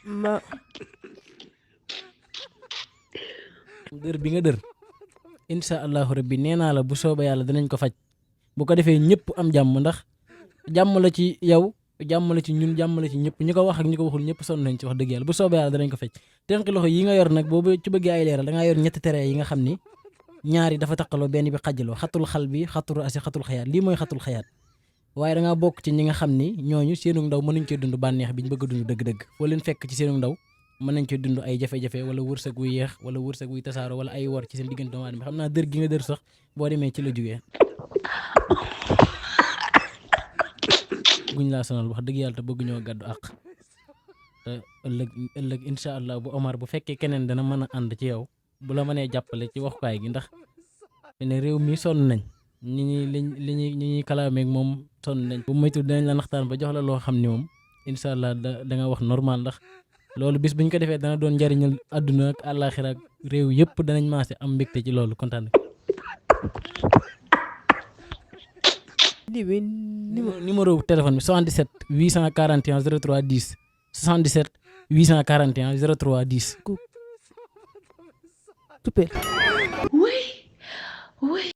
ma dër bi nga dër incha allahu rabbi nee naa la bu soobee yàlla dinañ ko faj bu ko defee ñëpp am jàmm ndax jàmm la ci yow jàmm la ci ñun jàmm la ci ñëpp ñi ko wax ak ñi ko waxul ñëpp sonn nañ ci wax dëgg yàlla bu soobee yàlla danañ ko faj tënk loxo yi nga yor nag boobu ci bëggee ay leeral da ngaa yor ñetti tere yi nga xam ni ñaari dafa taqaloo benn bi xajaloo xatul xal bi xatul asi xatul xayaat lii mooy xatul xayaat waaye da ngaa bokk ci ñi nga xam ni ñooñu seenu ndaw mën nañ cee dund bànneex bi ñu bëgg a dund dëgg-dëgg foo leen fekk ci seenu ndaw mën nañ cee dund ay jafe-jafe wala wërsëg wuy yeex wala wërsëg wuy tasaaro wala ay wor ci seen diggante doomu aadama xam naa dër gi nga dër sax boo demee ci la jugee guñ laa sonal wax dëgg yàlla te bëgg ñoo gàddu àq te ëllëg incha allah bu Omar bu fekkee keneen dana mën a ànd ci yow bu la mënee jàppale ci waxukaay gi ndax ne réew mi sonn nañ ñi ñuy kalaameeg moom sonn nañ bu moytu dinañ la naxtaan ba jox la loo xam ni moom incha allah da nga wax normal ndax loolu bis buñ ko defee dana doon njariñal àdduna ak àllaaxira ak réew yëpp danañ maase am mbégte ci loolu kontaan numéro téléphone bi 77 841 03 10 77 841 03 10 coupé Oui, oui.